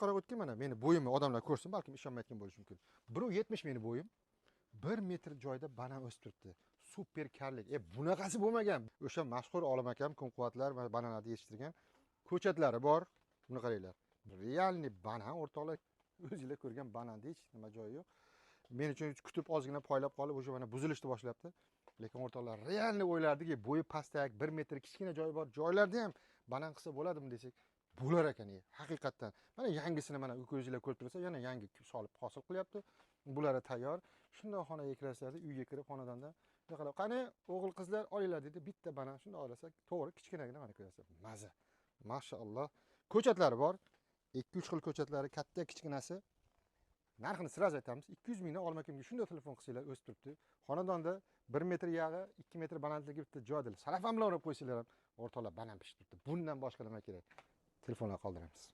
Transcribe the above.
Qarab o'tgin, mana meni bo'yimni odamlar ko'rsin, balkim ishonmayotgan bo'lishi mumkin. 1,70 meni bo'yim. 1 metr joyda banan o'sib turibdi. Super karlik. Bunaqasi bo'lmagan. O'sha mashhur olim akam kumquvatlar va bananlarni yetishtirgan ko'chatlari bor. Buni qaranglar. Realniy banan o'rtoqlar. O'zinglar ko'rgan bananda hech nima joyi yo'q. Men uchun kutib ozgina poylab qolib, o'sha mana buzilishni boshlabdi. Lekin o'rtoqlar, realniy o'ylardiki, bo'yi pastak, 1 metr kichkina joyi bor. Joylarda ham banan qilsa bo'ladimi desak, bo'lar ekan, haqiqatdan. Mana yangisini mana ko'zinglar ko'rib tursa, yana yangi solib hosil qilyapti. Bulari tayyor. Shunday xonaga kirasizlar, uyga kirib xonadonda bunday qilib, qani o'g'il qizlar olinglar dedi, bitta banan shunday olasak, to'g'ri kichkinagina mana ko'rasiz. Maza. Mashalloh. Ko'chatlari bor. 2-3 xil ko'chatlari, katta kichkinasi. Narxini sразу aytamiz. 200 mingdan Olim akamga shunday telefon qilsanglar o'sib turibdi. Xonadonda 1 metr yag'i, 2 metr balandligi bitta joy deydi. Salafan bilan o'rab qo'ysanglar ham o'rtoqlar banan pishib turibdi. Bundan boshqa nima kerak? Telefonlar qoldiramiz.